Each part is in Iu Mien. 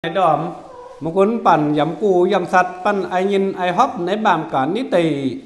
Naaiv ndorm, maiv gunv banh yamc guv yamc satv, banh ai nyinh ai hopv naaiv mbaamh gaax nitv deic,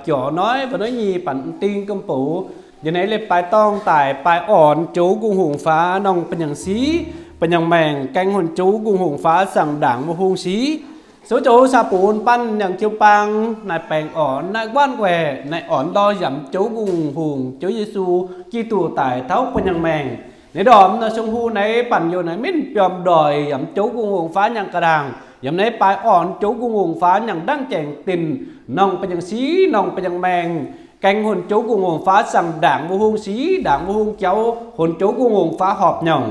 jorc noiv, banh noiv nyei banh m'ding gomh bouc, yiem naaiv leiz-baaix dorngh daaih baaix orn Ziouv Gunh Hungh Faaux norm ba'nyangh sic, ba'nyangh maengc, gaeng hunh Ziouv Gunh Hungh Faaux saangv ndaangc mbuo hungh sic. Souv zoux saa-bunx banh yangh jiu-baang naaiv baengh orn, naaiv guanh guaih, naaiv orn ndorh yamc Ziouv Gunh Hungh, Ziouv Yesu Giduc daaih taux ba'nyangh maengc. Naaiv ndorm nor, song hu naaiv banh youh naaiv mienh biomv ndoih yamc Ziouv Gunh Hungh Faaux nyangh ga'ndaangc, yamc naaiv baaix orn Ziouv Gunh Hungh Faaux nyangh ndangv jaengc dinc, norm ba'nyangh sic, norm ba'nyangh maengc, gaeng hunh Ziouv Gunh Hungh Faaux saangv ndaangc mbuo hungh sic, ndaangc mbuo hungh jauv, hunh Ziouv Gunh Hungh Faaux horpc nyouc.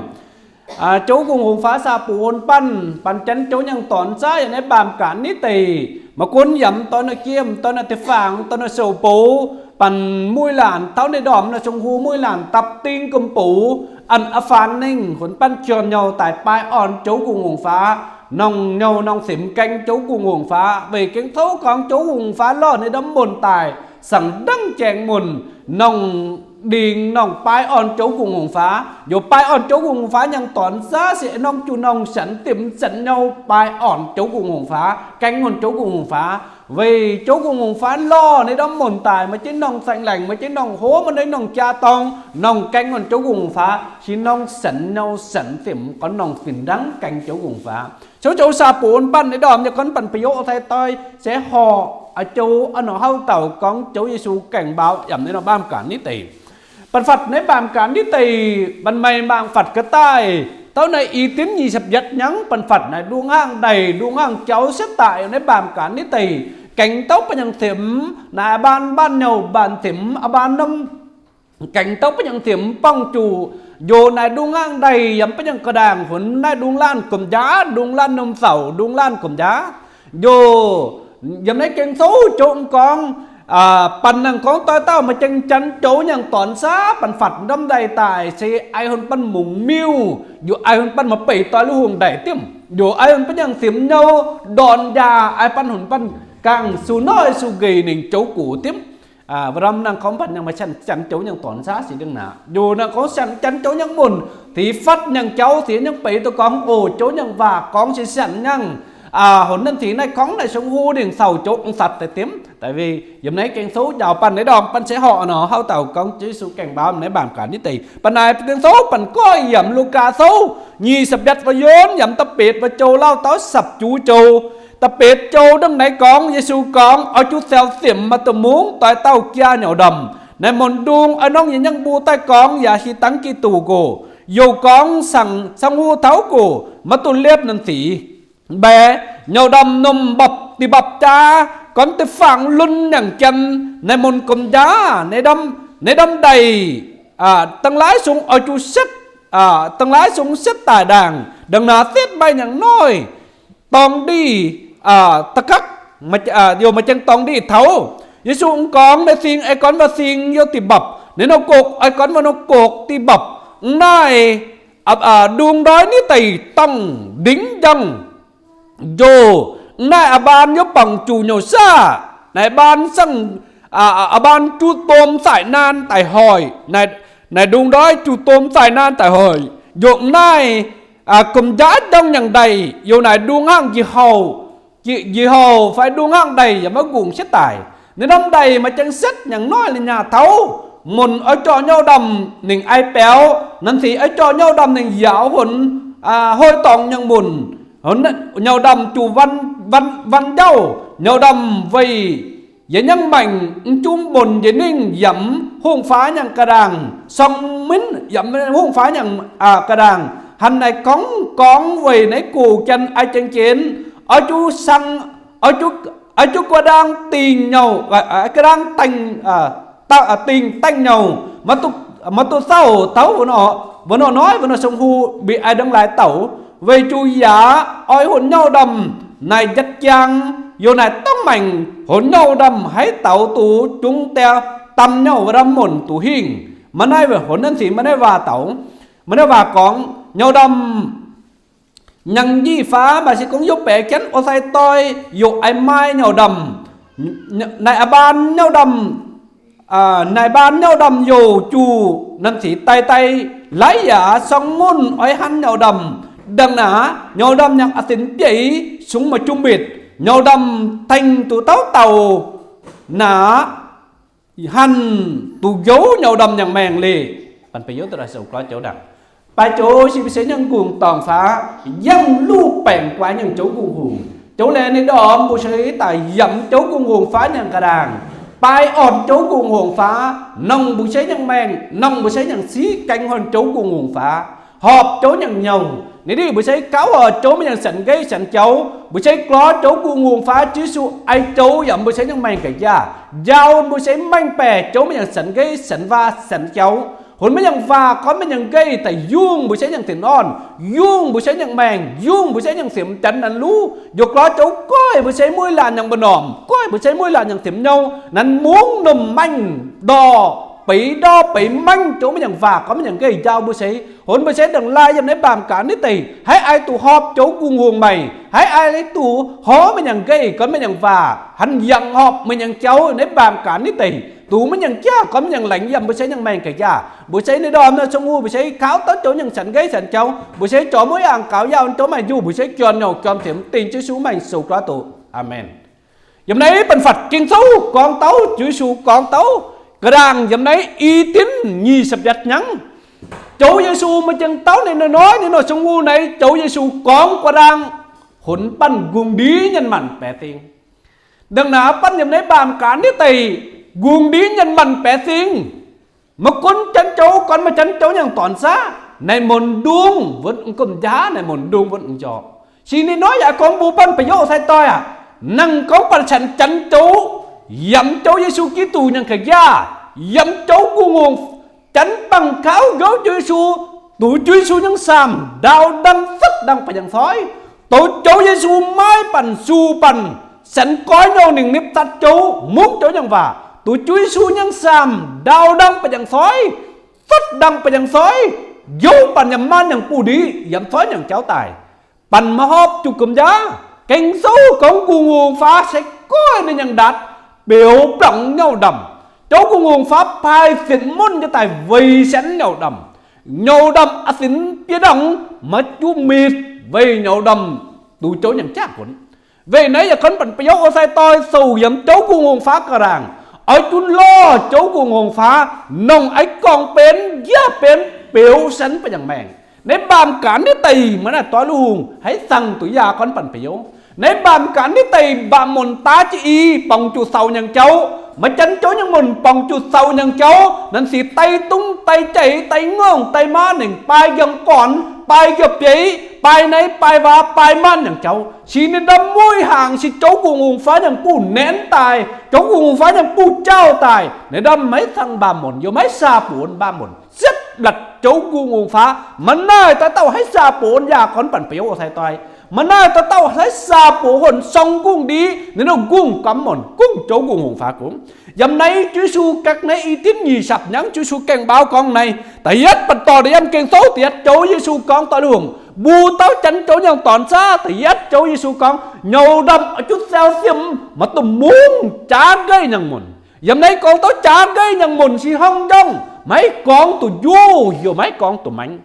Ziouv Gunh Hungh Faaux saa-bunx banh, banh janx Ziouv nyangh dornc saav yiem naaiv mbaamh gaax nitv deic. Maiv gunv yamc dorn naaiv jiem, dorn naaiv deic-fangx, dorn naaiv sou-boux, banh muic laanh taux naaiv ndorm naaiv song hu muic laanh dapv ding gomh bouc, an a'faanx ningh hunc banh jorn nyouh daaih baaix orn Ziouv Gunh Hungh Faaux, norm nyouh norm simx gaeng Ziouv Gunh Hungh Faaux, weic Ging-Sou gorngv Ziouv Gunh Hungh Faaux lorh naaiv ndorm muonc daaih, saangv ndangv jaengc muonc, norm ndingc norm baaix orn Ziouv Gunh Hungh Faaux. Yaac baaix orn Ziouv Gunh Hungh Faaux nyangh dornc saav se norm juqc norm sanx dimc sanx nyouh baaix orn Ziouv Gunh Hungh Faaux, gaeng orn Ziouv Gunh Hungh Faaux. Weic Ziouv Gunh Hungh Faaux lorh naaiv ndorm muonc daaih, maaih jienv norm saeng-laengc, maaih jienv norm hov, maaih jienv norm jaa-dorng, norm gaeng orn Ziouv Gunh Hungh Faaux, se norm sanx nyouh sanx dimc gorngv norm fih ndangv gaeng Ziouv Gunh Hungh Faaux. Souv zoux saa-bunx banh naaiv ndorm yaac gorngv banh ba'yoqv sai-doix se horc joux norm haav dauh gorngv Ziouv Yesu gaengh mbaaux yamc naaiv norm mbaamh gaax nitv deic. Banh fatv naaiv mbaamh gaax nitv deic, banh maaih mangc fatv ga'daaih, taux naaiv i dimv nyic ziepc yietv nyangv, banh fatv naaiv ndungh hnangv ndeic, ndungh hnangv jauv setv daaih naaiv mbaamh gaax nitv deic, gaengh taux ba'nyangh simx, naaiv baan, baan nyouh baan simx, baan norm gaengh taux ba'nyangh simx buangh juqc, njoux naaiv ndungh hnangv ndeic yiem ba'nyangh ga'ndaangc, hunc naaiv ndungh laanh gomh jaax, ndungh laanh norm sauc, ndungh laanh gomh jaax. Njoux yiem naaiv Ging-Sou joux gorngv, banh nangh gorngv doix dauh maaih jangx janx Ziouv nyangh dornc saav banh fatv ndorm ndeic daaih se ai hunc banh mungz miuh, njoux ai hunc banh maaih beic doix lui hungh ndeic dimv, njoux ai hunc banh ba'nyangh simx nyouh ndorn njaah, ai banh hunc banh gangh su noiv su nqeic ninh Ziouv gox dimv. Wuov ndorm nangh gorngv banh nyangh maaih janx Ziouv nyangh dornc saav sic dingh naaic. Njoux nangh gorngv janx Ziouv nyangh muonc, sic fatv nyangh jauv, sic nyangh beic duqv gorngv oc, Ziouv nyangh waac gorngv sic nyangh. Hunc naaiv sic naaiv gorngv naaiv song hu ninh sauc Ziouv ong satc daaih dimv. Daaih weic yiem naaiv Ging-Sou njaaux banh naaiv ndorm banh se horc nor haav dauh gorngv Ziouv Yesu gaengh mbaaux naaiv mbaamh gaax nitv deic. Banh naaiv Ging-Sou banh goiv yiem Lugaa Sou nyic ziepc yietv wuov yonv yiem da'betc wuov joux lauh dauh sapv juv joux. Da'betc joux dongh naaiv gorngv, Yesu gorngv, oix zuqc siou simx maaih duqv mungv doix dauh jaa nyouc ndorm. Naaiv mun ndung oix norm yietc nyangh mbuo daaih gorngv yaac hieh dangv Giduc gox. Youh gorngv saangv, saangv hu taux gox, maiv duqv liepv naaiv sic. Mbaeqc nyouc ndorm norm mbopv, dih mbopv jaa, gorngv da'faanh lunx nyangc jien, naaiv mun gomh jaax, naaiv ndorm ndeic, dangh laaix sung oix zuqc setv, dangh laaix sung setv daaih ndaangc, ndongc naaiv setv maaih nyangc noic, dorngx ndih, da'gakv, youh maaih jangx dorngx ndih taux. Yesu gorngv naaiv sing oix gorngv waac sing youh dih mbopv, naaiv norm gokc oix gorngv waac norm gokc dih mbopv. Naaiv ndung ndoih nitv deic dongh ndingv njangh. Njoux naaiv a'baan youh bangc juqc nyouc saah, naaiv baan saangv, a'baan juqc domh saaic naan daic hoic, naaiv ndung ndoih juqc domh saaic naan daic hoic. Njoux naaiv gomh jaax ndongh nyangc ndeic, youh naaic ndung hnangv njiec houc, njiec houc fai ndung hnangv ndeic yaac maiv ngongh setv daic. Naaiv norm ndeic maaih jangx setv nyangc noic la'nyaah taux. Munc oix jorh nyouh ndorm ninh ai biaux, naaiv sic oix jorh nyouh ndorm ninh yaauc hunc, hoi dorngx nyangc munc. Nyouh ndorm juqc van, van njauh, nyouh ndorm weic yietc nyangv maengc mv jungv mbonc njiec ningv yiem hungh faaux nyangc ga'ndaangc, sorng minv yiem hungh faaux nyangc ga'ndaangc. Hnangv naaiv gorngv, gorngv weic naaiv gox jien ai jengx jiex, oix zuqc sang, oix zuqc gu'nguaaz dingh nyouh, gu'nguaaz dingh, dingh dangh nyouh, maiv duqv sauh taux wuov nor, wuov nor noiv, wuov nor song hu, mbuo ai ndongc laaix dauh, weic zuqc yaac oix hunc nyouh ndorm naaic jatv jaang, youh naaic dongh maengc hunc nyouh ndorm haaix dauh duqv jungx deix dam nyouh wuov ndorm munc duqv hingh. Maiv naaiv hunc naaiv sic, maiv naaiv waac dauh, maiv naaiv waac gorngv nyouh ndorm nyangc njiec faax, maaih se gorngv youh baeqc jienv oix sai-doix, youh ai maaih nyouh ndorm, naaic a'baan nyouh ndorm, naaic baan nyouh ndorm youh juqc naaiv sic daaih daaih laiv yaac sorng munc oix han nyouh ndorm. Dangh naaic, nyouv ndamv nyangc a'sinx bieiv sungx maaih jung-mitc, nyouv ndamv tengx duqv dauh dauh naaic, hanh duqv njoux nyouv ndamv nyangc maengh leih. Banh beiv youz daaih sou-gorx joux ndaangc, baaix joux se mbuo seix nyangc gong-dorngh faav, yangh luv baengc guaix nyangc joux gong-hungh. Joux laengz ninh ndorm mbuo seix daaih yamc joux gong-hungh faav nyangc ga'ndaangc, baaix orn joux gong-hungh faav, nongc mbuo seix nyangc maengh, nongc mbuo seix nyangc siqv, gaengh horn joux gong-hungh faav, horpc joux nyangc nyouh. Ninh ndiev mbuo seix gauv oix joux mienh nyangc sanx nqeiv sanx jauv, mbuo seix glorx joux gong-hungh faav, Yesu ai joux yaac mbuo seix nyangc maengh ga'njaav, njaaux mbuo seix maengh baeqc joux mienh nyangc sanx nqeiv sanx waac sanx jauv, hunx mienh nyangc waac, gorn mienh nyangc nqeiv daaih yungh mbuo seix nyangc tinc orn, yungh mbuo seix nyangc maengh, yungh mbuo seix nyangc siemx janx nanv luv, njoux glorx joux goiv mbuo seix mueiz laanh nyangc mbu'ndongx, goiv mbuo seix mueiz laanh nyangc siemx nyouh, nanv mungv numh maengh ndorh, beiz ndorh beiz maengh joux mienh nyangc waac, gorn mienh nyangc nqeiv njaaux mbuo seix, hunx mbuo seix ndongc laaih yiem naaiv mbaamh gaax nitv deic, haiz ai duqv horpc joux gong-hungh meih, haiz ai duqv horpc mienh nyangc nqeiv gorn mienh nyangc waac, hanc yangh horpc mienh nyangc jauv naaiv mbaamh gaax nitv deic, duqv mienh nyangc jaav gorn mienh nyangc laengz yiem mbuo seix nyangc maengh ga'njaav. Mbuo seix ninh ndorm naaiv zong-huv mbuo seix gauv dauh joux nyangc sanx nqeiv sanx jauv, mbuo seix jorx mueiz aangh gaux yaac joux maaih njuh, mbuo seix juanh nyouh juanh siemx, dingc Yesu maengh sou-gorx doqc. Aamen. Yiem naaiv banh fatv Ging-Sou gorngv dauh, Ziouv Yesu gorngv dauh ga'ndaangc yiem naaiv i dinv nyic ziepc yietv hnyangx. Ziouv Yesu maaih jien dauh ninh naaiv, ninh nor zong-huv naaiv, Ziouv Yesu gorngv ga'ndaangc hunx banh nqungc ndiev nyanc maanc baeqc sing. Dangh naaiv banh yiem naaiv mbaamh gaax nitv deic, nqungc ndiev nyanc maanc baeqc sing, maiv gunv janx jouv gorn maaih janx jouv nyangc dornc saav, naaiv mun ndungv wuonv m'gomh njaaux, naaiv mun ndungv wuonv m'njorqc. Se ninh nor yaac gorngv mbuo banh ba'youz sai-doix aac, nangc gorngv banh caux janx jouv, yamc Ziouv Yesu Giduc nyangc ga'njaav, yamc Ziouv Gu Ngongh, janx bangc gauv nqouv Ziouv Yesu, duqv Ziouv Yesu nyangc saamh ndau ndangv cuotv ndangv ba'nyangh soi, douz Ziouv Yesu maiv banh su banh, sanx goiv nyouh ningh nipv zatv jouv, mungv Ziouv nyangc waac, duqv Ziouv Yesu nyangc saamh ndau ndangv ba'nyangh soi, cuotv ndangv ba'nyangh soi, youv banh yiem maanc nyangc buoz-ndiev, yiem soi nyangc jauv daaih. Banh maiv horpc juqv gomh njaaux. Ging-Sou gorngv Gu Ngongh Faaux se goiv ninh nyangc ndaatv, beux blanc nyouh ndamh. Ziouv Gu Ngongh Faaux paaiv sienx muonh nyei daaih weic sienx nyouh ndamh. Nyouh ndamh a'sinx biei ndongh maiv juqv mitc weic nyouh ndamh duqv Ziouv nyangc jaav gunv. Weic naaiv yaac gorngv banh ba'youz sai-doix sou yiem Ziouv Gu Ngongh Faaux ga'ndaangc, oix zuqc lorh Ziouv Gu Ngongh Faaux, nongc aiv gorngv benx njiec benx beux sienx ba'nyangh maengh. Naaiv mbaamh gaax nitv deic maiv naaiv doix lu hungh haiz zangh duqv yaac gorngv banh ba'youz. Naaiv mbaamh gaax nitv deic mbaamh munc daav jienv i borngz juqc saux nyangc jauv, maiv janx jouv nyangc munc borngz juqc saux nyangc jauv, nanv sic dai dungv dai jeic dai ngongh dai maanv ningc, baaix njiec gornx, baaix njiec bieiv, baaix naaiv baaix waac baaix maanv nyangc jauv. Se ninh ndamv mueiz hnaangx se Ziouv Gu Ngongh Faaux nyangc buoz-ndiev daaih, Ziouv Gu Ngongh Faaux nyangc buoz-jauv daaih, ninh ndamv maiv zangh mbaamh munc, yaac maiv saa buonc mbaamh munc. Sietv latc Ziouv Gu Ngongh Faaux, maiv naaiv dauh dauh haiz saa buonc yaac gorngv banh ba'youz sai-doix. Maiv naaiv dauh dauh haiz saa buonc honc song ngungh ndiev, ninh ndongc ngungh gamv munc, gungv Ziouv Gu Ngongh Faaux gunv. Yiem naaiv Ziouv Yesu gakv naaiv i dinv nyic ziepc hnyangx, Ziouv Yesu gaengh mbaauh gorngv naaiv, da'yietv banh dorh da'yietv Ging-Sou da'yietv Ziouv Yesu gorngv doix lu hungh, mbuo dauh janx jouv nyangc dornc saav, da'yietv Ziouv Yesu gorngv nyouh ndamh oix zuqc siou siem, maiv dungx mungv jaav nqeiv nyangc munc. Yiem naaiv gorngv taux jaav nqeiv nyangc munc se horngh njorngh, maiv gorngv duqv njuov, yaac maiv gorngv duqv maengx.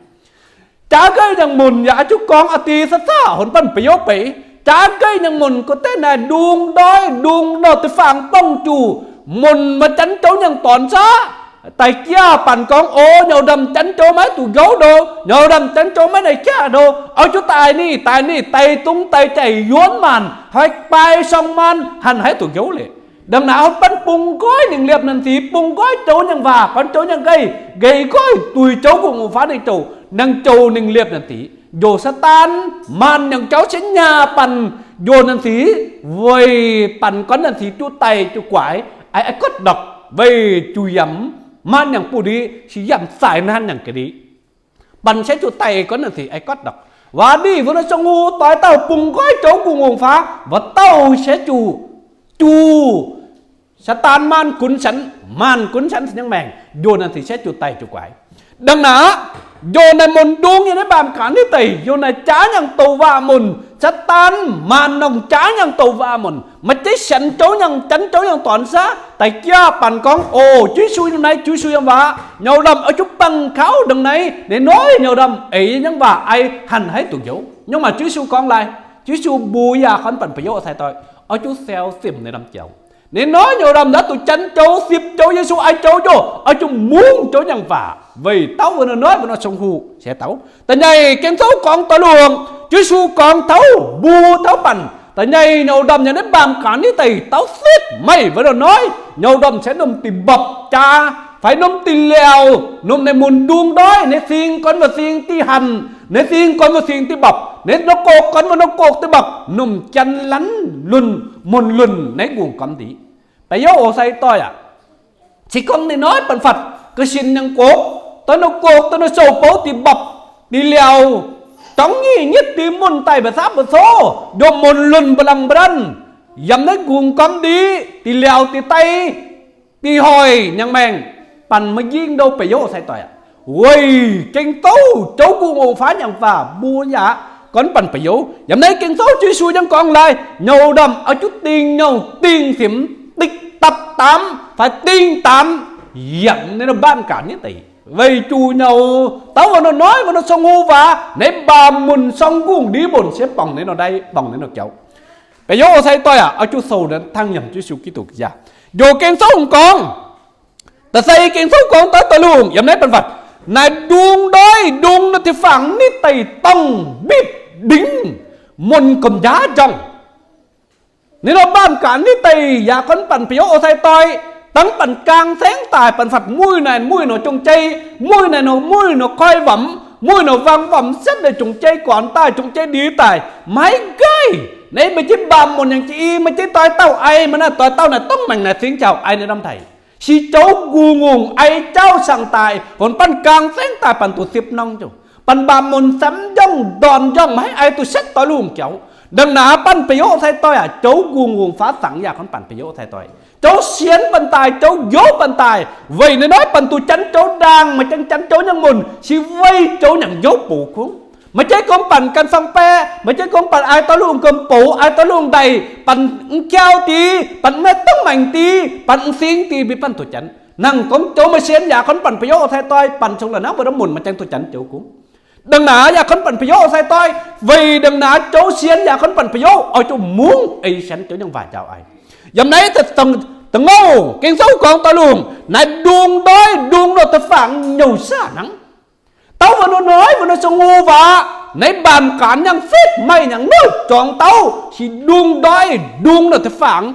Jaav nqeiv nyangc munc yaac oix zuqc gorngv a'deix saav saav honx banh ba'youz beic. Jaav nqeiv nyangc munc gorngv deix naaic ndung ndoih ndung nor deix fangx bongh juqc, munc maaih janx jouv nyangh dornc saav, daaih jaav banh gorngv, O, nyouh ndamh janx jouv maiv duqv nqouv ndo, nyouh ndamh janx jouv maiv naaic jaav ndo, oix zuqc daaih ninh, daaih ninh, daaih dungv daaih jaic yuonv maanc, haih baaix song maanc, hanc haiz duqv nqouv leiz. Ndongc naaic horpc bun bung nqoiv ninh liepc nanc sic, bung nqoiv jouv nyangh waac, gorngv jouv nyangh nqeiv, nqeiv nqoiv duih Ziouv Gu Ngongh Faaux ninh jouh, nangh jouh ninh liepc nanc sic, njoh Saadaan maanc nyangh jauv sienx nyaah banh njoh nanc sic, weic banh gorngv nanc sic juqv daic juqv guaix, aiv, aiv gotv ndorqc, weic zuqc yaac maanc nyangh buoz-ndiev se yaac zaaic naanc nyangh ga'ndiev. Banh se juqv daic gorngv nanc sic aiv gotv ndorqc. Waac ndiev wuov nor zong-hu doix dauh bung nqoiv Ziouv Gu Ngongh Faaux, wuov dauh se juqv, juqv Saadaan maanc gunv sienx, maanc gunv sienx nyangh maengc, njoh nanc sic se juqv daic juqv guaix. Ndongc naaic, njoh naaic munc ndung yiem naaiv mbaamh gaax nitv deic, njoh naaic jaav nyangh douc waac munc, Saadaan maanc nongc jaav nyangh douc waac munc, maaih jeiv sienx jouv nyangh, janx jouv nyangh dornc saav, Da'jaav-baengc gorngv, O, Ziouv Yesu yiem naaiv, Ziouv Yesu yiem waac, nyau ndamv oix zuqc bangc kaux ndongc naaiv, ninh hnoi nyau ndamv eix nyei waac ai hanc haiv duqv njoux. Nyungc maaih Ziouv Yesu gorngv lai, Ziouv Yesu mbuox yaac gorngv banh ba'youz sai-doix, oix zuqc siou simv ninh ndamv joux. Ninh hnoi nyau ndamv ndaav duqv janx joux, sipv joux, Yesu ai joux njoux, oix zuqc mungv joux nyangc waac weic dauh wuov hnoi-hnoi wuov nor cong-hungh se dauh. Da'nyeic Ging-Sou gorngv doix lungh, Ziouv Yesu gorngv taux mbuo taux banh, da'nyeic nyau ndamv nyei naaiv mbaamh gaanx nitv deic dauh sipv meih wuov hnoi-hnoi, nyau ndamv se norm dih mbapc jaa, fai norm dih liaauh, norm naaiv mun ndung ndoiv, naaiv sing gorn wuov sing dih hanc, naaiv sing gorn wuov sing dih mbapc, naaiv norm gokc gorn wuov norm gokc dih mbapc, norm janx lanv lunh, mun lunh naaiv ngongh gormx ndiev. Ba'youz sai-doix aac, se gorngv ninh hnoi banh fatv ga'sin nyangc gokc, doix norm gokc, doix norm sou bouv dih mbapc, dih liaauh, dorngx nyic nyitv dih mun daaih mba'sapv mba'so, ndorm mun lunh mba'langh mba'nanv, yaac naaiv ngongh gormx ndiev, dih liaauh dih daiv, dih hoic nyangc maengc, banh maiv yingv ndouv ba'youz sai-doix aac. Weic Ging-Sou, Ziouv Ngongh Ongx Faav nyangc waac mbuo yaac gorngv banh ba'youz. Yaac naaiv Ging-Sou Ziouv Yesu yaac gorngv lai, nyau ndamv oix zuqc dingh nyouh dingh simx, dapv daamv fai dingh daamv yiem naaiv mbaamh gaanx nitv deic, weic zuqc nyau dauh wuov hnoi-hnoi wuov nor cong-hungh waac naaiv mbaamh mun sorng ngongh ndiev mun se borngc ninh nor ndai, borngc ninh nor jauv. Ba'youz sai-doix aac, oix zuqc sou hnangv nyiemc Ziouv Yesu Giduc jaa. Njoux Ging-Sou gorngv, da'feix Ging-Sou gorngv doix lungh yiem naaiv banh fatv, naaiv ndung ndoiv ndung nor da'faanh nitv deic dorngh mbipv ndingv mun gomh njaav njorngh. Ninh nor mbaamh gaanx nitv deic yaac gorngv banh ba'youz sai-doix, dangv banh gaang saengv daaih banh fatv muic naaic muic nor jong-jei, muic naaic nor muic nor koi wamx, muic nor wang wamx setv naaic jong-jei gornx daaih, jong-jei ndiev daaih, maiv gaih. Naaiv maaih jienv mbaamh mun yangh jiex i, maaih jienv doix dauh ai, maaih naaiv doix dauh naaic dongh maengc naaic singx jauh ai naaiv ndamv daic. Se Ziouv Ngongh Ongx Ai Jauv saangh daaih, funx banh gaang saengv daaih banh duqv sipv norm jauv, banh mbaamh mun samv njorngh ndorn njorngh maiv haih ai duqv setv doix lungh jauv. Ndongc naaiv banh ba'youz sai-doix aac, Ziouv Ngongh Ongx Faav saangx yaac gorngv banh ba'youz sai-doix. Ziouv sienx banh daaih, Ziouv njoux banh daaih, weic naaiv nor banh duqv janx joux ndaangc, maaih janx joux nyangh mun, se weic joux nyangc njoux bouc kungx. Maaih jienv gorngv banh ganh fangx baeqc, maaih jienv gorngv banh ai doix lungh gomh bouc, ai doix lungh ndaic, banh m'jauv diex, banh m'naaiv dongh maengc diex, banh m'singx diex mingh banh duqv janx. Nangc gorngv joux maaih sienx yaac gorngv banh ba'youz sai-doix, banh cong la'hnangv mbuo ndamv mun maaih janx duqv janx joux kungx. Ndongc naaiv yaac gorngv banh ba'youz sai-doix, weic ndongc naaiv joux sienx yaac gorngv banh ba'youz oix zuqc mungv ei sienx joux nyangh waac njaaux ai. Yiem naaiv da'ngouh Ging-Sou gorngv doix lungh, naaiv ndung ndoiv ndung nor da'faanh nyouh saah hnangv. Dauh wuov hnoi-hnoi wuov nor cong-hungh waac naaiv mbaamh gaanx nyangv fitv meih nyangc noiv zuangx dauh se ndung ndoiv ndung nor da'faanh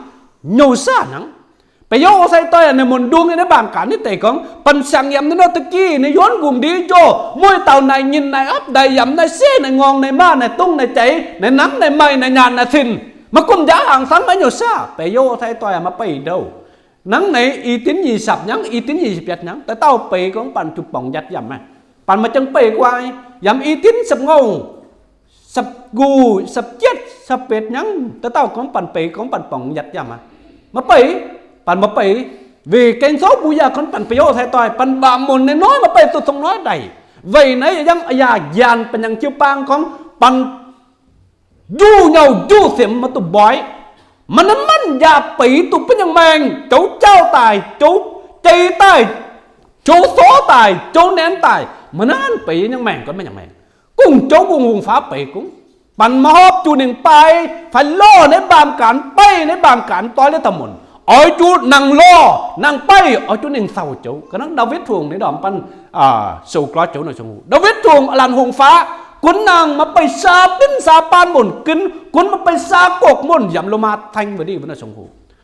nyouh saah hnangv. Ba'youz sai-doix naaiv mun ndung nyei naaiv mbaamh gaanx nitv deic gorngv banh siangx yiem naaiv nor da'gih naaiv yuonv ngungh ndiev njoh, mueiz dauh naaic nyinh naaic opv naaic yamc naaic siv naaic ngorng naaic maah naaic dungz naaic jaiz naaic namv naaic meih naaic nyaanh naaic cinh, maiv gomh njaaux hnaangx camv maiv nyouh saah. Ba'youz sai-doix maaih beiv ndouh. Hnangv naaiv i dinv nyic sapc hnyangx, i dinv nyic sapc yietc hnyangx, dauh dauh beiz gorngv banh zuqc borngc yatc yamh maah. Banh maaih jangx beiv guai, yamc i dinv sapc ngouh, sapc guv, sapc jietv, sapc betc hnyangx, dauh dauh gorngv banh beiz gorngv banh borngc yatc yamh maah. Maaih beiv, banh maaih beiv. Weic Ging-Sou mbuo yaac gorngv banh ba'youz sai-doix, banh mbaamh mun naaiv noiv maaih beiv duqv dongh noiv daic. Weic naaiv yaac yangh aa yaac njaanc banh nyangc jiu-baang gorngv banh njuh nyouh njuh siemx maiv duqv mboiv. Maaih naaiv manv yaac beiz duqv bun nyangh maengh, joux jauv daaih, joux jei daaih, joux sorv daaih, joux nenx daaih, maaih naaiv beiz nyangh maengh gorngv maiv nyangh maengh. Kungx joux Ngongh Hungh Faaux beic kungx. Banh maiv horpc zuqc ninh bai fai lorh naaiv mbaamh gaanx, beiv naaiv mbaamh gaanx doix liuz dauh mun. Oix zuqc nangc lorh nangc beiv, oix zuqc ninh sauc joux. Ga'naaiv Ndaawitv Hungh ninh ndorm banh sou-gloi joux nor, Ndaawitv Hungh aalanc hungh faaux, gunv nangh maaih beiv saa dinv saa baan mun, gunv maaih beiv saa gokc mun yaac Lomaa caeng wuov ndih wuov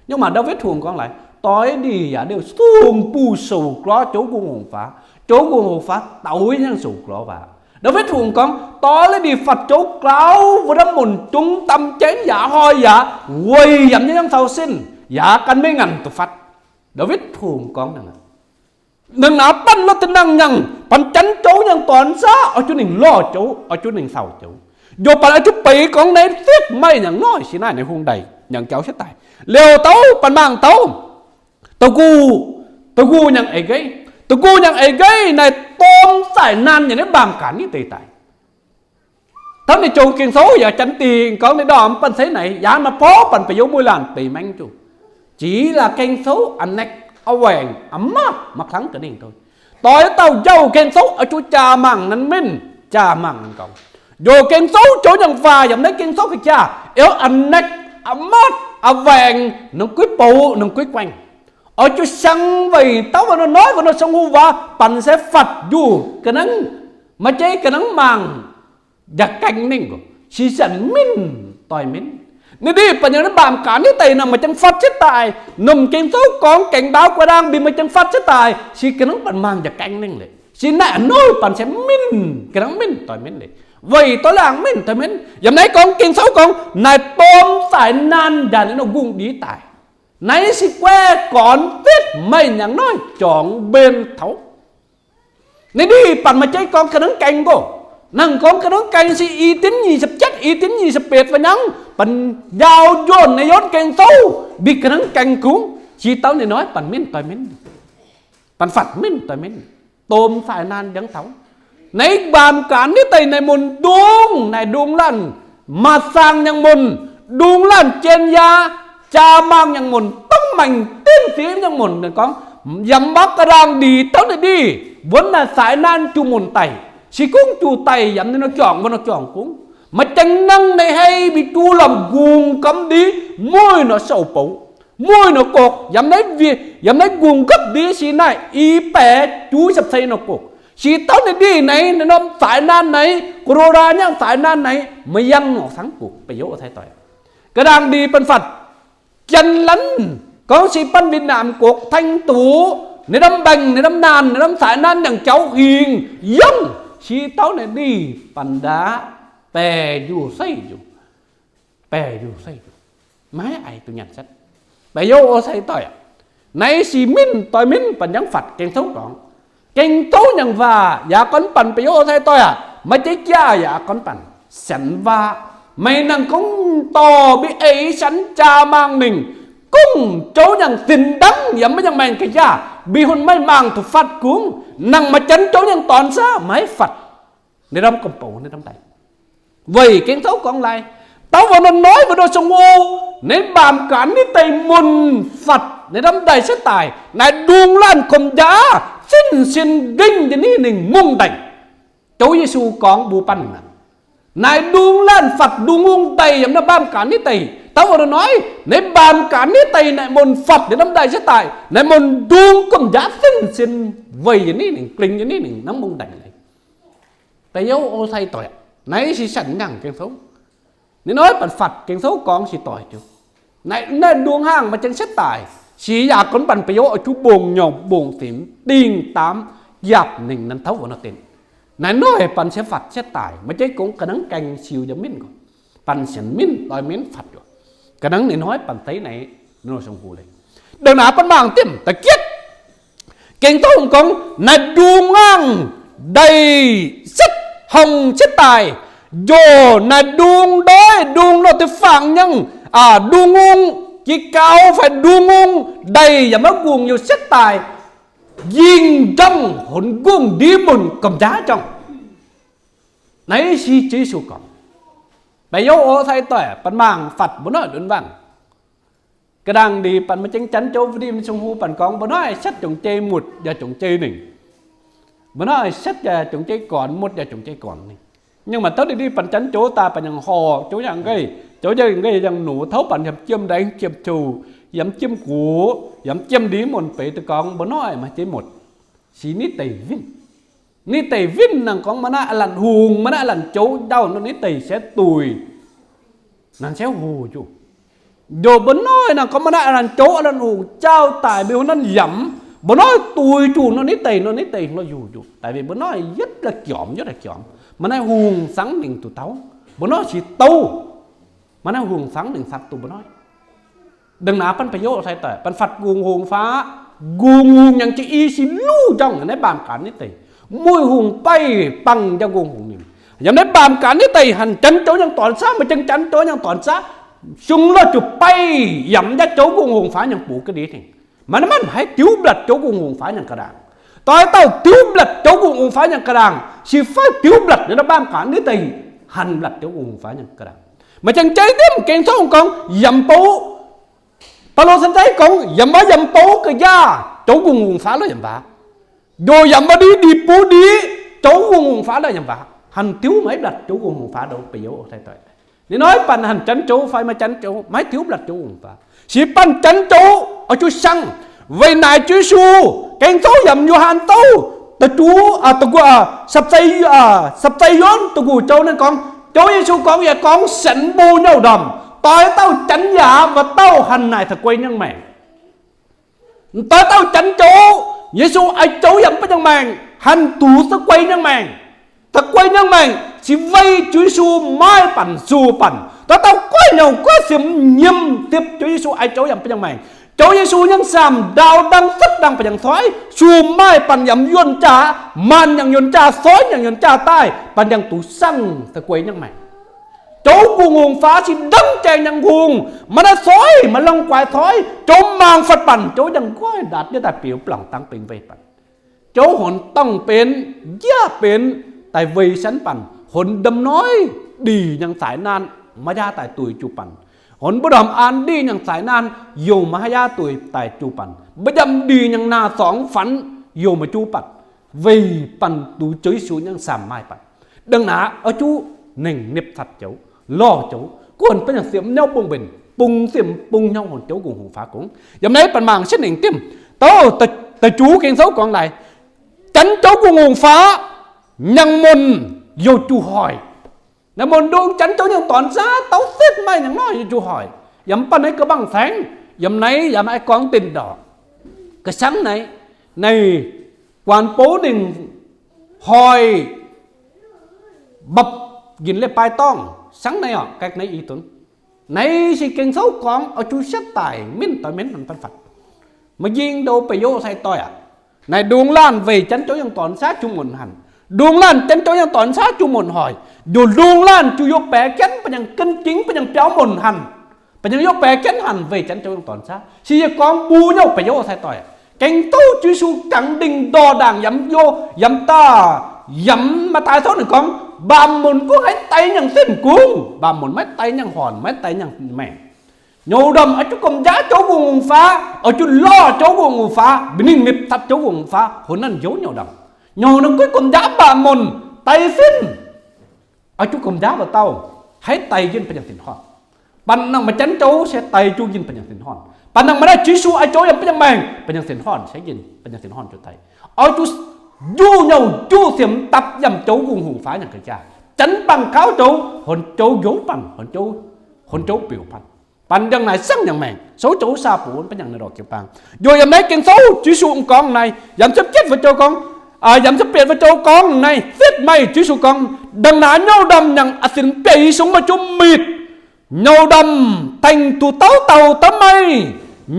nor, Ndaawitv Hungh gorngv laaix, doix ndih yaac liouh sung buh sou-gloi joux Ngongh Hungh Faaux, joux Ngongh Hungh Faaux doix nyei sou-gloi waac. Ndaawitv Hungh gorngv, doix ndih fatv joux glauz wuov ndaamv mun, jungx dam jeiv yaac hoi yaac weic yaac nyei nyangv cau sin yaac gan maiv ngaanc duqv fatv. Ndaawitv Hungh gorngv, nangc naaiv banh lorh da'nangh nyangh, banh janx joux nyangh dorn saav, oix zuqc ninh lorh joux, oix zuqc ninh sauc joux. Njoux banh oix zuqc beic gorngv naaiv fitv meih nyangc noiv, sin naaiv ninh hungh daic nyangc jauv sietv daic. Liouh dauh banh mangc dauh, da'nguh, da'nguh nyangc eix nqeiv, da'nguh nyangc eix nqeiv naaiv dorn zaaic naanh nyei naaiv mbaamh gaanx nitv deix daic. Taux ninh joux Ging-Sou yaac janx dingc gorngv ninh ndorm banh se naaic, yaac maaih porv banh ba'youz mueiz laanh beic maengx juqc. Jiex laaix Ging-Sou a'hneiv a'waengc a'maah maiv kangv ga'ningh doic. Doix dauh njaaux Ging-Sou oix zuqc jaa-maangh nanv minv, jaa-maangh nanv gaux. Njoux Ging-Sou, njoux nyangc waac yaac naaiv Ging-Sou ga'jaax, a'hneiv a'maah a'waengc nongx guiv bouc nongx guiv guaengh. Oix zuqc siang weic dauh wuov nor noiv wuov nor song hu waac banh se fatv njuh ga'nangv, maaih jeiv ga'nangv mangc yaac gaengh ningh, si sienx minv doix minv. Ninh ndih banh yaac naaiv mbaamh gaax nitv deix nangh maaih jangx fatv setv daaih. Norm Ging-Sou gorngv gaengh ndaauv guaix ndaang mbi maaih jangx fatv setv daaih, si ga'nangv banh mangc yaac gaengh ningh leiz. Si naaiv noiv banh se minv ga'nangv minv doix minv leiz. Weic doix laangc minv doix minv. Yaac naaiv gorngv Ging-Sou gorngv naaiv domh saaic naanh njaanc ninh nor ngongh ndiev daaih. Naaiv se guaih gornx fitv meih nyangc noiv jorngx mbenc taux. Ninh ndih banh maaih jeiv gorngv ga'nangv gaengh nqox. Nangh gorngv ga'nangv gaengh se i dinv nyic ziepc jietv, i dinv nyic ziepc betv fai nyangv, banh njaaux njunh naaiv yonv Ging-Sou, mbi ga'nangv gaengh kungx, jiex dauh ninh noiv banh minv doix minv, banh fatv minv doix minv, domh saaic naanh njangv taux. Naaiv mbaamh gaax nitv deix naaiv mun ndungv naaiv ndungv laanh, maaih saang nyangv mun, ndungv laanh jien yaa, jaa-maangh nyangv mun, dongh maengc dinv siv nyangv mun. Ninh gorngv yaac mv baac ga'ndaangc ndiev taux ninh ndih, wuonv naaiv saaic naanh juqc mun daic, se gorngv juqc daic yaac ninh nor juangc, wuov nor juangc gorngv, maaih jangx nangh naaiv hei mbi juqc lomh nqongh gamh ndiev, mueiz nor sou bouc, mueiz nor gokv, yaac naaiv, yaac naaiv nqongh gapv ndiev si naaiv i baeqc juqc ziepc cei nor gokv. Si taux ninh ndih naaiv, naaiv norm saaic naanh naaiv, corona nyangv saaic naanh naaiv, maiv yangh nor cangv gokv, ba'youz sai doic. Ga'ndaangc ndiev banh fatv Janx-Laanh, gorngv se banh Việt Nam gokv tengx duqv naaiv norm mbaengx, naaiv norm naanh, naaiv norm saaic naanh nyangc jauv hingh yangh, si taux ninh ndih banh ndaauv baeqc njuh seiv njuh, baeqc njuh seiv njuh, maiv aic duqv nyanc setv. Ba'youz sai doic aac, naaiv se minv doix minv banh nyangv fatv Ging-Sou gorngv. Ging-Sou nyangc waac yaac gorngv banh, ba'youz sai doic aac, maaih jeiv jaav yaac gorngv banh, sienx waac. Meih nangh gorngv dorh mbi eix shanv jaa-maangh mingh, gorngv jouv nyangc sin ndangv yaac maiv nyangc maengc ga'jaav, mbi hun maiv maangh duqv fatv kungx, nangh maaih janx jouv nyangc dorn saav maiv fatv naaiv norm gomh bouc naaiv norm daic. Weic Ging-Sou gorngv lai, dauh wuov nor noiv wuov nor song hu, naaiv mbaamh gaax nitv deix mun fatv naaiv norm daic setv daaih, naaiv ndungh laanh gomh jaax sin sin ndingh njiec nitv ninh mungv ndaengc. Ziouv Yesu gorngv mbuo banh aqv, naaiv ndungh laanh fatv ndungh hungh daic yaac naaiv mbaamh gaax nitv deix. Dauh wuov nor noiv, naaiv mbaamh gaax nitv deix naaiv mun fatv naaiv norm daic setv daaih, naaiv mun ndungh gomh jaax sin sin weic njiec nitv ninh, gling njiec nitv ninh hnangv mungv ndaengc. Ba'youz sai doic, naaiv se sienx nyangc Ging-Sou. Ninh noiv banh fatv Ging-Sou gorngv se doic jienv. Naaiv, naaiv ndungh hnangv maaih janx setv daaih, se yaac gorngv banh ba'youz oix juqv mbungh nyorx mbungh simx dingh daamv yaac ninh nanv taux wuov nor deix. Naaiv noiv banh se fatv setv daaih, maaih jeiv gorngv ga'nangv gaengh siou yaac minv gorngv, banh sienx minv doix minv fatv yuoqc. Ga'nangv ninh noiv banh deix naaiv nor song hu leiz. Dongh naaiv banh mangc diemv da'gietv Ging-Sou gorngv, naaiv ndungh hnangv ndeic setv hongh setv daaih, njoh naaiv ndungh ndoiv, ndungh nor deix fangx nyangv, aa, ndungh hungh jiex gaux fai ndungh hungh ndeic yaac maiv ngongh youh setv daaih, yingh njorngh honx ngongh ndiev mun gomh jaax njorngh. Naaiv se Yesu gorngv. Ba'youz sai doic, banh mangc fatv mbuo noiv lunx waangc. Ga'nangv ndiev banh maaih jangx janx jouv, mv dingh ninh sung hu banh gorngv mbuo noiv setv jomc jei mutc yaac jomc jei ningc. Mbuo noiv setv yaac jomc jei gornx, mutc yaac jomc jei gornx ningc. Nhưng mà taux ndiev banh janx jouv daaih banh yangh horc, jouv yangh nqaih, jouv yangh nqaih yangh nux, taux banh yaac jiem ndaengx jiem coux, yaac jiem gox, yaac jiem ndiev mun beiz daaih gorngv mbuo noiv maaih jeiv mutc. Se nitv deic winh. Nitv deic winh nangc gorngv maaih naaiv a'lanc hungh, maaih naaiv a'lanc jouv, ndau nor nitv deic se duih, nangc se hoc juqc. Njoh mbuo noiv nangc gorngv maaih naaiv a'lanc jouv a'lanc hungh jaauv daaih mbuo nanv yamc, mbuo noiv duih juqc nor nitv deic, nor nitv deic nor yuh juqc daaih, weic mbuo noiv yietv la'jormx yietv la'jormx. Maaih naaiv hungh cangv ningc duqv taux, mbuo noiv se douv. Maaih naaiv hungh cangv ningc caqv duqv mbuo noiv. Dongh naaiv banh ba'youz sai doic, banh fatv ngongh hungh faqv. Ngongh hungh nyangc jiex i si luv njorngh naaiv mbaamh gaax nitv deic. Mueiz hungh baih bangh njang ngongh hungh ninh. Yaac naaiv mbaamh gaax nitv deic hanc janx jouv nyangc dornx saav, maaih jangx janx jouv nyangc dornx saav, sung lorh juqc baih yamc jaav jouv ngongh hungh faqv nyangc bungx ga'ndiev tengx. Maaih naaiv manc haiz diuv mblatc jouv ngongh hungh faqv nyangc ga'ndaangc. Doix dauh diuv mblatc jouv ngongh hungh faqv nyangc ga'ndaangc, se faix diuv mblatc naaiv mbaamh gaax nitv deic, hanc mblatc jouv ngongh hungh faqv nyangc ga'ndaangc. Maaih jangx jeiv ndiemv Ging-Sou gorngv yamc bouv Baulo cen zeiv gorngv yiem wuov yiem bouv ga'njaav, jov gu'nguaaz-hungh faav lorh yiem waac. Ndoh yiem wuov ndiev ndie-buv ndiev, jov gu'nguaaz-hungh faav lorh yiem waac. Hanh diuv maiv blatc jov gu'nguaaz-hungh faav ndoh ba'youz sai doic. Ninh hnoi banh hanh janv jov fai maiv janv jov, maiv diuv blatc jov gu'nguaaz-hungh faav. Se banh janv jov oix zuqc siang. Weic naaic Ziouv Yesu, Ging-Sou yiem Yo^han douh, da'juov, da'guoqv, sapv-zei, sapv-zei Yo^han da'guoqv joux ninh gorngv, Ziouv Yesu gorngv, yaac gorngv sienx mbuo nyouv ndorm, doix dauh janx yaac wuov dauh hanh naaic da'guaih nyangv maengc. Doix dauh janx joux, Yesu oix joux yiem mbuo nyangv maengc, hanh duqv da'guaih nyangv maengc. Da'guaih nyangv maengc se weic Ziouv Yesu maaih banh, sux banh. Doix dauh goiv nyouh goiv siemx nyiemc dipc Ziouv Yesu oix joux yiem mbuo nyangv maengc. Ziouv Yesu nyangv saamv ndaauv ndaangc cuotv ndaangc ba'nyangh coiv, sux maaih banh yiem yuonh jaax, maanc nyangc yuonh jaax, coiv nyangc yuonh jaax daaih, banh nyangv duqv siang da'guaih nyangv maengc. Jov gu'nguaaz-hungh faav se ndamv jaeng nyangv hungh, maiv naaiv coiv, maiv longc guaix coiv, jov maanc fatv banh, jov nyangv nqoi ndaatv nyei daaih biux blanc dangv bingx weih banh. Jov honx dorngh benx, njiec benx, daaih weih sienx banh, honx ndamv noi ndih nyangv zaaix naanh maiv jaax daaih duih juv banh. Honx mbuo ndorm aan ndih nyangv zaaix naanh youh maiv jaax duih daaih juv banh. Mbuo njamv ndih nyangv naaic zorngx fanx youh maiv juv banh. Weic banh duqv Ziouv Yesu nyangv saamv maaih banh. Dangh naaic oix zuqc nengh nipc catv joux, lorh joux, guonc banh nyangv siemx nyauv bung mbenc, bung siemx bung nyauv honx jov gu'nguaaz-hungh faav gongx. Yiem naaiv banh mangc sieqv nengh dimv, douh, da'juv Ging-Sou gorngv naaic, janx jov gu'nguaaz-hungh faav, nyangv mun youh juv hoic. Naaiv mun ndongc janx jov nyangv dorn saav, dauh setv maaih nyangv nor youh juv hoic. Yiem banh naaiv ga'mbangc saengv, yiem naaiv yaac maaih gorngv dinh ndorqc. Ga'sangv naaiv, naaiv guaan bouv ninh hoic mbapv njinc leiz-baaix dorngh, sangv naaiv orqc, gaeqv naaiv i dunv. Naaiv se Ging-Sou gorngv oix zuqc sietv daic minv doix mienv nonc fatv fatv. Maaih njing ndoh ba'youz sai doic aac. Naaiv ndongc laanh weic janx jov nyangv dorn saav jung munc hanc. Ndongc laanh janx jov nyangv dorn saav jung munc hoic. Ndoh ndongc laanh juv youh baeqc jienv ba'nyangv gen jingx ba'nyangv biaux munc hanc. Ba'nyangv youh baeqc jienv hanc weic janx jov nyangv dorn saav. Se yie gorngv mbuo nyouv ba'youz sai doic, gengh douc Yesu jangx ndingh ndorh ndaangc yaac mv youh, yaac mv daaih, yaac mv maaih daaih souv ninh gorngv, mbaamh munc gunv haaix deix nyangv sin kungx, mbaamh munc maiv deix nyangv horn, maiv deix nyangv maengc. Nyouz ndorm oix zuqc gomh njaaux jov gu'nguaaz-hungh faav, oix zuqc lorh jov gu'nguaaz-hungh faav, mv ninh nipc catv jov gu'nguaaz-hungh faav, hon naanh njoux nyouz ndorm. Nyouz ninh gunv gomh njaaux mbaamh munc deix sin, oix zuqc gomh njaaux wuov dauh, haaix deix yinh ba'nyangv sin horn. Banh nangh maaih janx jov se deix juv yinh ba'nyangv sin horn. Banh nangh maaih naaiv Yesu oix jov yiem ba'nyangv maengc, ba'nyangv sin horn se yinh ba'nyangv sin horn jov deix. Oix zuqc njuqc nyouh njuqc siemx dapv yiem jov gu'nguaaz-hungh faav nyangv ga'jaa. Janx bangc gaux jov, hon jov njoux banh, hon jov, hon jov biux banh. Banh njang naaic sangv nyangv maengc, souv joux saa buonc ba'nyangv naaiv ndorqc jiu-baang. Njoux yiem naaiv Ging-Sou Yesu m'gorngv naaiv, yaac ziepc jietv fu'jueiv gorngv, yaac ziepc bietc fu'jueiv gorngv naaiv, fitv meih Yesu gorngv, dangh naaiv nyouv ndorm nyangv a'sinx bieiv sung maaih jomc mitc, nyouv ndorm tengx duqv dauh dauh daaih meih,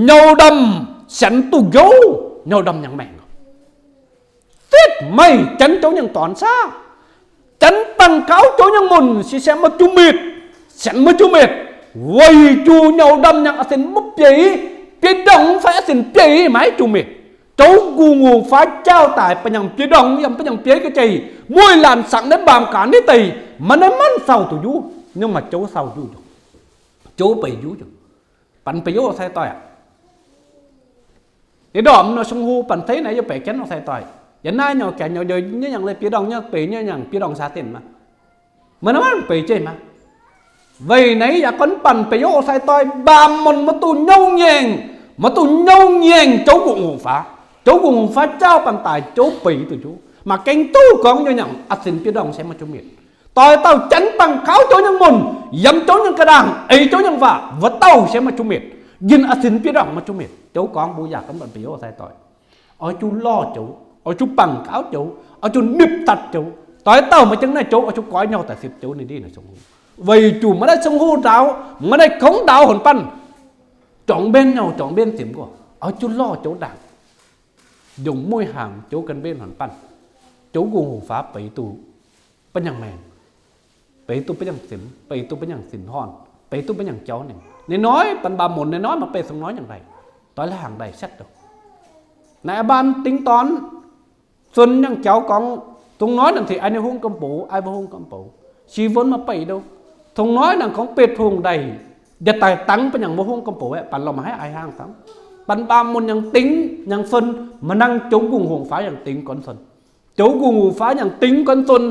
nyouv ndorm sienx duqv njoux, nyouv ndorm nyangv maengc. Fitv meih janx jov nyangv dorn saav, janx bangc gaux jov nyangv munc se sienx maaih jomc mitc, sienx maaih jomc mitc, weic zuqc nyouv ndorm nyangv a'sinx maiv bieiv, bieiv ndorngx fai a'sinx bieiv maiv jomc mitc. Jov gu'nguaaz-hungh faav jaauv daaih ba'nyangv bieiv ndorngx yaac ba'nyangv bieiv ga'jeiv, mueiz laanh sangx naaiv mbaamh gaax naaiv deix, maaih naaiv manv sau duqv njuv, ninh maaih jov sau njuv, jov beic njuv. Banh beic youv sai doic aac. Ninh ndorm nor sung hu banh zeiv naaiv youh baeqc jienv nor sai doic. Yaac naaiv nyouh gaengh nyouh njoux nyei nyangc leiz bieiv ndorngx nyei beic nyei nyangc bieiv ndorngx saa dinh maah. Maaih naaiv manv beic jeiv maah. Weic naaiv yaac gorngv banh beic youv sai doic, mbaamh munc maiv duqv nyouv nyaengc, maiv duqv nyouv nyaengc jov gu'nguaaz-hungh faav. Jov gu'nguaaz-hungh faav jaauv banh daaih jov beic duqv njuv. Mangc gengh duqv gorngv nyei nyangc a'sinx bieiv ndorngx se maaih jomc mitc. Doix dauh janx bangc gaux jov nyei munc, yiem jov nyei ga'naangh, eix jov nyei waac, wuov dauh se maaih jomc mitc. Njinh a'sinx bieiv ndorngx maaih jomc mitc. Jov gorngv mbuo yaac gorngv banh beic youv sai doic. Oix zuqc lorh jov, oix zuqc bangc gaux jov, oix zuqc nipc datc jov. Doix dauh maaih jangx naaiv jov oix zuqc goix nyouh daaih sipv jov ninh ndiev naaiv sung hu. Weic zuqc maaih naaiv sung hu ndaaux, maaih naaiv kongx ndaaux honc banh, juangc mbenc nyouh, juangc mbenc simx nqox, oix zuqc lorh jov ndaangc. Ndongc mueiz hnaangx jov gan mbenc honc banh, jov gu'nguaaz-hungh faav beic duqv ba'nyangh maengc, beic duqv ba'nyangh simx, beic duqv ba'nyangh sin horn, beic duqv ba'nyangh jauv ninh. Ninh hnoi banh mbaamh munc ninh hnoi maaih beic sung hnoi nyangc ndaih, doix la'hangx ndaih siatv douh. Naaiv baan dingx dorn zunh nyangc jauv gorngv, dungx hnoi naaic tengx ai ninh hungh gomh boux, ai mbuo hungh gomh boux, si wuonv maaih beic douh. Dungx hnoi naaic gorngv betv hungh ndaih, Yietc daaih dangv bun yangh mbuo hungh gomh bouc aeqv, baac lomh haiv aih hnangv dangv. Baac mbuo Baac Mun yangh dingx yangh son, maaih nangc Joux Gungh Hungh Faaux yangh dingx gorn son. Joux Gungh Hungh Faaux yangh dingx gorn son,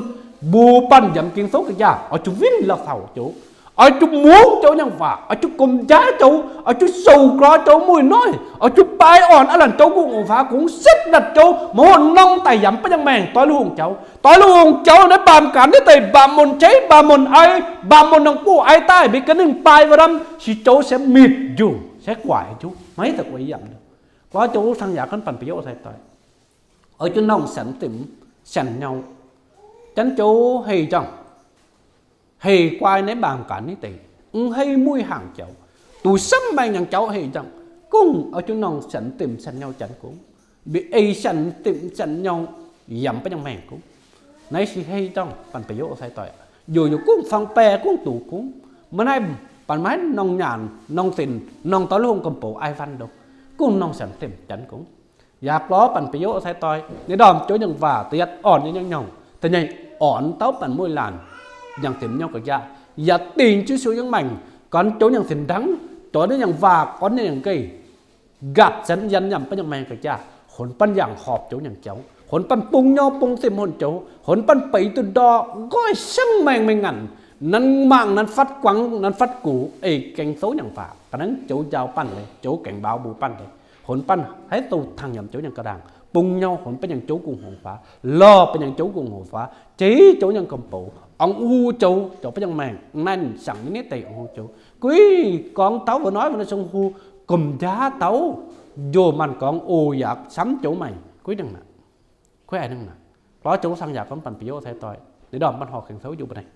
mbuo banh yaac m'gengh souv ga'jaav, oix zuqc winh la'faux Joux, oix zuqc mungv Joux nyangc waac, oix zuqc gomh njaaiv Joux, oix zuqc souc gorx Joux mueiz noiv, oix zuqc baaix orn aav lanc Joux Gungh Hungh Faaux kungx setv natc Joux, mouz hoc norm daaih yaac mv baac nyangh maengh doix lungh jaux, doix lungh jaux naaiv baamh gaax naaiv deix Baac Mun jeiv, Baac Mun ai, Baac Mun nangh buv ai daaih mbic ga'ningh baaix wuov norm, se Joux se mitc njungh, se guaix juv, maiv deix guaix yamc. Gorngv Joux wuov sang yaac gorngv banh ba'yoqv sai-doix, oix zuqc nongh sienx dimc sienx nyouh, janx Joux hei njangh, hei guai naaiv baamh gaax naaiv deix, mv hei muic hangc jaux, duqv samv maengh nyangc jaux hei njangh, kungx oix zuqc nongh sienx dimc sienx nyouh janx kungx, mbic ei sienx dimc sienx nyouh yaac mv baac nyangh maengh kungx. Naaiv se hei njangh banh ba'yoqv sai-doix, youz youz kungx fangx baeqc kungx duqv kungx, maiv haih, banh maiv nongh nyaanh nongh zinx nongh doix lungh gomh bouc ai van ndo, kungx nongh sienx dimc janx kungx. Yaac gorngv banh ba'yoqv sai-doix, ninh ndorm Joux nyangc waac da'yietv orn nyei nyouh, da'nyeic orn dauh banh mueiz laanh, nyangc zinx nyouh ga'jaav, yaac dingc Yesu nyei maengc, gorn Joux nyangc zinx ndangv, Joux nyei nyangc waac, gorn nyei nyangc nqeic, nqapc sienx yien yaac mv baac nyangh maengh ga'jaav, honx banh yangh horpc Joux nyangc jaux, honx banh bungx nyouv bungx dimh hon Joux, honx banh beiz duqv ndorh nqoi siangv maengh mengh ngaanc, nanv mangc nanv fatv guangc nanv fatv gux, ei gengh souv nyangc waac ga'naaiv Joux njaaux banh leiz, Joux gaengh mbaaux mbuo banh leiz, honx banh haiv zoux tangh yaac Joux nyangc ga'ndaangc, bungx nyouv honx banh nyangc Joux Gungh Hungh Faaux, lorh banh nyangc Joux Gungh Hungh Faaux, jeiv Joux nyangc gomh bouc, ong-hu Joux, Joux baac nyangh maengh, naaiv saangc nyei naaiv deix ong-hu Joux. Guiv gorngv taux wuov noiv wuov naaiv song hu, gomh njaaiv taux, njoh maanh gorngv oc yaac samv Joux maengc guiv nangh naaic, guiv aengx nangh naaic. Lorz Joux sang yaac gorngv banh ba'yoqv sai-doix, ninh ndorm banh horpc gengh souv Joux bun naaiv.